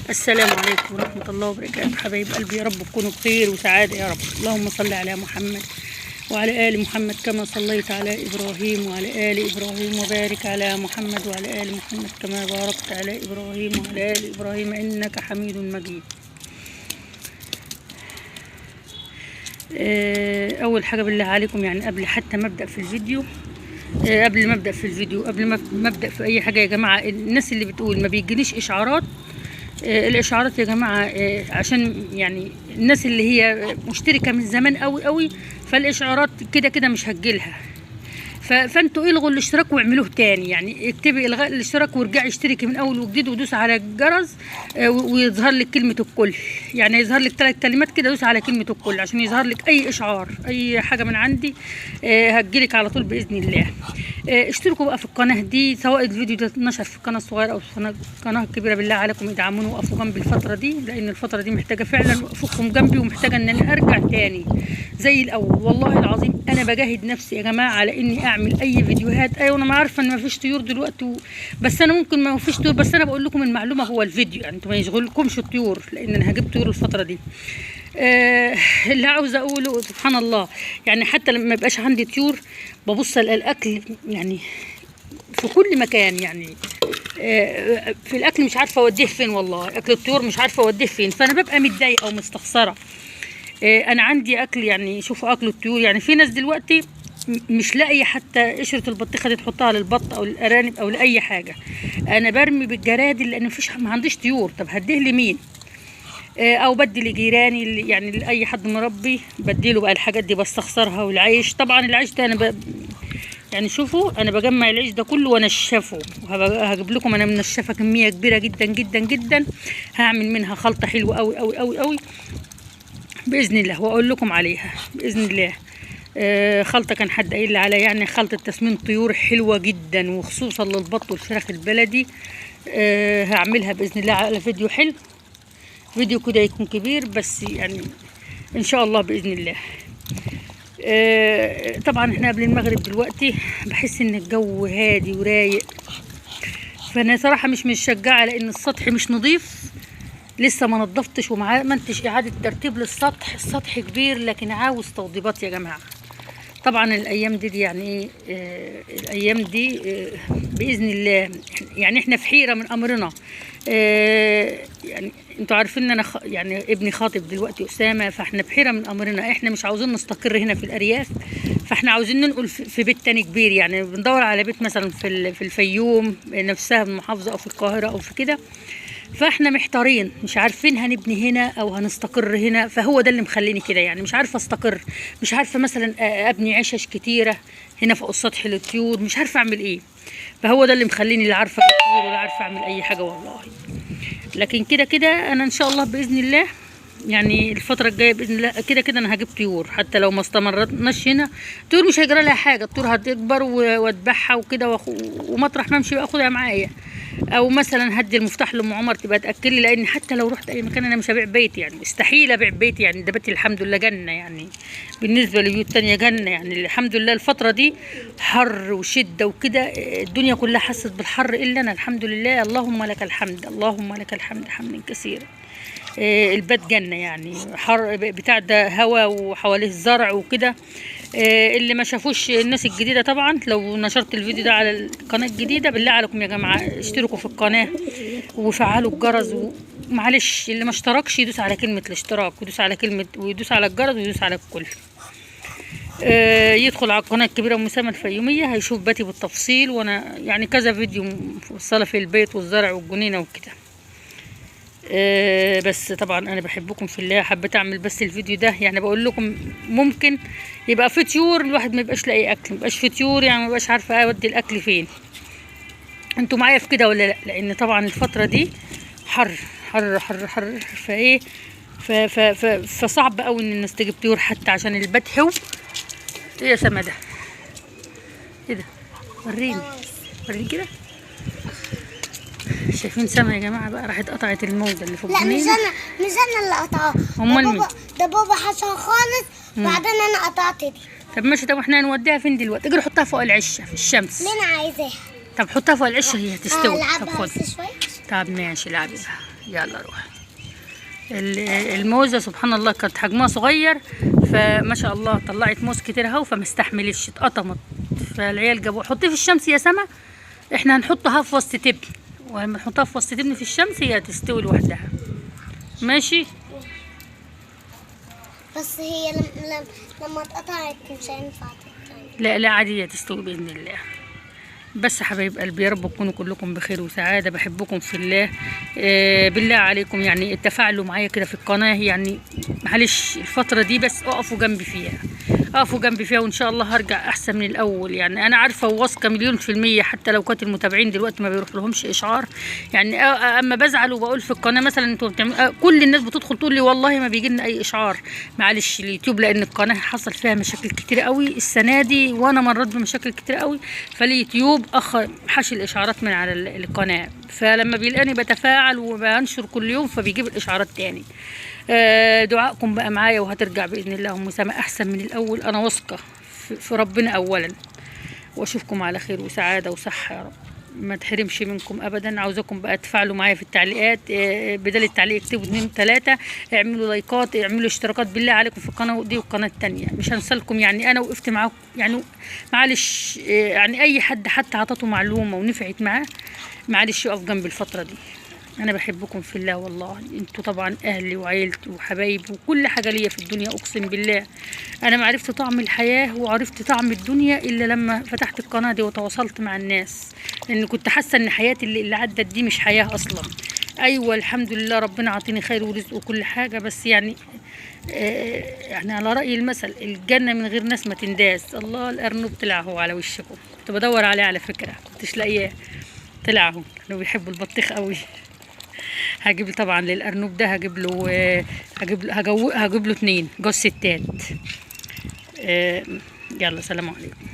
السلام عليكم ورحمة الله وبركاته. حبايب قلبي، يا رب تكونوا بخير وسعادة يا رب. اللهم صل على محمد وعلى آل محمد كما صليت على إبراهيم وعلى آل إبراهيم، وبارك على محمد وعلى آل محمد كما باركت على إبراهيم وعلى آل إبراهيم إنك حميد مجيد. أول حاجة بالله عليكم، يعني قبل حتى ما أبدأ في الفيديو، قبل ما أبدأ في الفيديو، قبل ما أبدأ في أي حاجة يا جماعة، الناس اللي بتقول ما بيجيليش إشعارات، الإشعارات يا جماعة، عشان يعني الناس اللي هي مشتركة من زمان قوي قوي، فالإشعارات كده كده مش هتجيلها. فانتوا الغوا الاشتراك واعملوه تاني، يعني اكتبي الغاء الاشتراك وارجعي اشتركي من اول وجديد، ودوسي على الجرس، ويظهر لك كلمة الكل، يعني يظهر لك 3 كلمات كده، دوسي على كلمة الكل عشان يظهر لك اي اشعار اي حاجة من عندي، هتجيلك على طول باذن الله. اشتركوا بقى في القناة دي، سواء الفيديو ده اتنشر في القناة الصغيرة او في القناة الكبيرة، بالله عليكم ادعموني وقفوا جنبي الفترة دي، لان الفترة دي محتاجه فعلا وقفكم جنبي، ومحتاجة ان انا ارجع تاني زي الاول. والله العظيم انا بجاهد نفسي يا جماعة على اني اعمل اي فيديوهات. ايوه انا ما عارفه ان ما فيش طيور دلوقتي بس انا ممكن ما فيش طيور، بس انا بقول لكم المعلومة هو الفيديو، يعني انتوا ما يشغلكمش الطيور، لان انا هجيب طيور الفترة دي. اللي عاوزه اقوله سبحان الله، يعني حتى لما ما يبقاش عندي طيور ببص الاقي الاكل يعني في كل مكان، يعني في الاكل مش عارفه اوديه فين، والله اكل الطيور مش عارفه اوديه فين، فانا ببقى متضايقة ومستخسره. انا عندي اكل، يعني شوفوا اكل الطيور، يعني في ناس دلوقتي مش لاقيه حتى قشرة البطيخه دي تحطها للبط او للارانب او لاي حاجة. انا برمي بالجرادل لان مفيش، ما عنديش طيور، طب هديه لمين؟ او بدي لجيراني، يعني لاي حد مربي بديله بقى الحاجات دي، بستخسرها. والعيش طبعا العيش ده انا يعني شوفوا انا بجمع العيش ده كله وانشفه، وهجيب لكم انا منشفة كمية كبيرة جدا جدا جدا، هعمل منها خلطه حلوة قوي قوي قوي قوي باذن الله، واقول لكم عليها باذن الله. خلطه كان حد قايل لي عليها، يعني خلطه تسمين طيور حلوة جدا، وخصوصا للبط والفراخ البلدي. هعملها باذن الله على فيديو حلو، فيديو كده يكون كبير، بس يعني ان شاء الله باذن الله. طبعا احنا قبل المغرب دلوقتي، بحس ان الجو هادي ورايق، فانا صراحة مش مشجعه لان السطح مش نظيف، لسه ما نظفتش وما عملتش اعاده ترتيب للسطح. السطح كبير لكن عاوز توضيبات يا جماعة. طبعا الايام دي يعني ايه، الايام دي باذن الله، يعني احنا في حيره من امرنا. يعني انتوا عارفين ان انا يعني ابني خاطب دلوقتي اسامة، فاحنا بحيرة من امرنا، احنا مش عاوزين نستقر هنا في الارياف، فاحنا عاوزين ننقل في بيت تاني كبير، يعني بندور على بيت مثلا في الفيوم نفسها، المحافظة، او في القاهرة او في كده. فاحنا محتارين مش عارفين هنبني هنا او هنستقر هنا، فهو ده اللي مخليني كده، يعني مش عارفه استقر، مش عارفه مثلا ابني عشش كتيرة هنا فوق السطح للطيور، مش عارفه اعمل ايه، فهو ده اللي مخليني لا عارفه الطيور ولا عارفه اعمل اي حاجة والله. لكن كده كده انا ان شاء الله باذن الله، يعني الفترة الجاية باذن الله كده كده انا هجيب طيور، حتى لو ما استمرتناش هنا الطيور مش هيجرى لها حاجة، الطيور هتكبر واذبحها وكده، ومطرح ما امشي بقى اخدها معايا، او مثلا هدي المفتاح لام عمر تبقى تاكلي، لان حتى لو رحت اي مكان انا مش هبيع بيتي، يعني مستحيل ابيع بيتي، يعني ده بيتي الحمد لله جنة، يعني بالنسبة لبيوت تانية جنة، يعني الحمد لله. الفترة دي حر وشده وكده، الدنيا كلها حست بالحر الا انا الحمد لله، اللهم لك الحمد، اللهم لك الحمد حمدا كثيرا. البيت جنة، يعني حر بتاع ده هوا وحواليه الزرع وكده. اللي ما شافوش الناس الجديدة طبعا، لو نشرت الفيديو ده على القناة الجديدة بالله عليكم يا جماعة اشتركوا في القناة وفعلوا الجرس، ومعلش اللي ما اشتركش يدوس على كلمة الاشتراك، ويدوس على كلمة، ويدوس على الجرس، ويدوس على الكل. يدخل على القناة الكبيرة ام اسامة الفيوميه هيشوف بيتي بالتفصيل، وانا يعني كذا فيديو مفصلة في البيت والزرع والجنينه وكده. بس طبعا انا بحبكم في الله، حبيت اعمل بس الفيديو ده، يعني بقول لكم ممكن يبقى في طيور الواحد ما يبقاش لاقي اكل، ما يبقاش في طيور، يعني ما يبقاش عارفه اودي الاكل فين. انتوا معايا في كده ولا لا؟ لان طبعا الفترة دي حر حر حر حر، فايه فصعب قوي ان الناس تجيب طيور حتى عشان البيت هو. ايه يا سما ده؟ ايه ده؟ وريني وريني كده. شايفين سما يا جماعة بقى راحت قطعت الموجه اللي فوق. لا مش انا اللي قطعها، امال مين؟ ده بابا حشها خالص، بعدين انا قطعت دي. طب ماشي، طب احنا هنوديها فين دلوقتي؟ اجري حطها فوق العشه في الشمس. اللي انا عايزاها. طب حطها فوق العشه هي هتستوي. طب العبها خد. بس شوية. طب ماشي العبي بقى. يلا روح. الموزه سبحان الله كانت حجمها صغير، فما شاء الله طلعت موز كتير اهو، فما استحملتش اتقطمت، فالعيال جابوها. حطيه في الشمس يا سما، احنا هنحطها في وسط تبن، ولما نحطها في وسط تبن في الشمس هي هتستوي لوحدها. ماشي. بس هي لما اتقطعت مش هينفع تتعمل. لا لا عادية تستوي بإذن الله. بس حبايب قلبي يا رب تكونوا كلكم بخير وسعادة، بحبكم في الله. بالله عليكم يعني تفاعلوا معايا كده في القناة، يعني معلش الفترة دي بس اقفوا جنبي فيها، اقفوا جنبي فيها، وان شاء الله هرجع احسن من الاول. يعني انا عارفة وواثقة 1,000,000%، حتى لو كانت المتابعين دلوقتي ما بيروح لهمش اشعار، يعني اما بزعل وبقول في القناة مثلا انتوا بتعملوا، كل الناس بتدخل تقول لي والله ما بيجي لنا اي اشعار. معلش اليوتيوب لان القناة حصل فيها مشاكل كتير قوي السنة دي، وانا مريت بمشاكل كتير قوي، فاليوتيوب حش الاشعارات من على القناة، فلما بيلاقيني بتفاعل وبنشر كل يوم فبيجيب الاشعارات تاني. دعائكم بقى معايا، وهترجع باذن الله ام سما احسن من الاول، انا واثقة في ربنا اولا. واشوفكم على خير وسعادة وصحة يا رب، ما تحرمش منكم ابدا. عاوزاكم بقى تفاعلوا معايا في التعليقات، بدل التعليق اكتبوا 2 3، اعملوا لايكات، اعملوا اشتراكات بالله عليكم في القناة دي والقناة الثانية، مش هنسالكم. يعني انا وقفت معاكم، يعني معلش، يعني اي حد حتى عطاته معلومة ونفعت معاه معلش يقف جنب الفترة دي. انا بحبكم في الله والله، انتوا طبعا اهلي وعيلتي وحبايبي وكل حاجة ليا في الدنيا، اقسم بالله انا ما عرفت طعم الحياة وعرفت طعم الدنيا الا لما فتحت القناة دي وتواصلت مع الناس، لان كنت حاسه ان حياتي اللي عدت دي مش حياة اصلا. ايوه الحمد لله ربنا عطيني خير ورزق وكل حاجة، بس يعني يعني على راي المثل الجنة من غير ناس ما تنداس. الله الارنب طلع اهو على وشكم، كنت بدور عليه على فكرة كنتش لاقياه، طلع اهو، كانوا بيحبوا البطيخ قوي. هجيب طبعا للارنب ده، هجيب له هجيب له 2 جوز ستات. يلا سلام عليكم.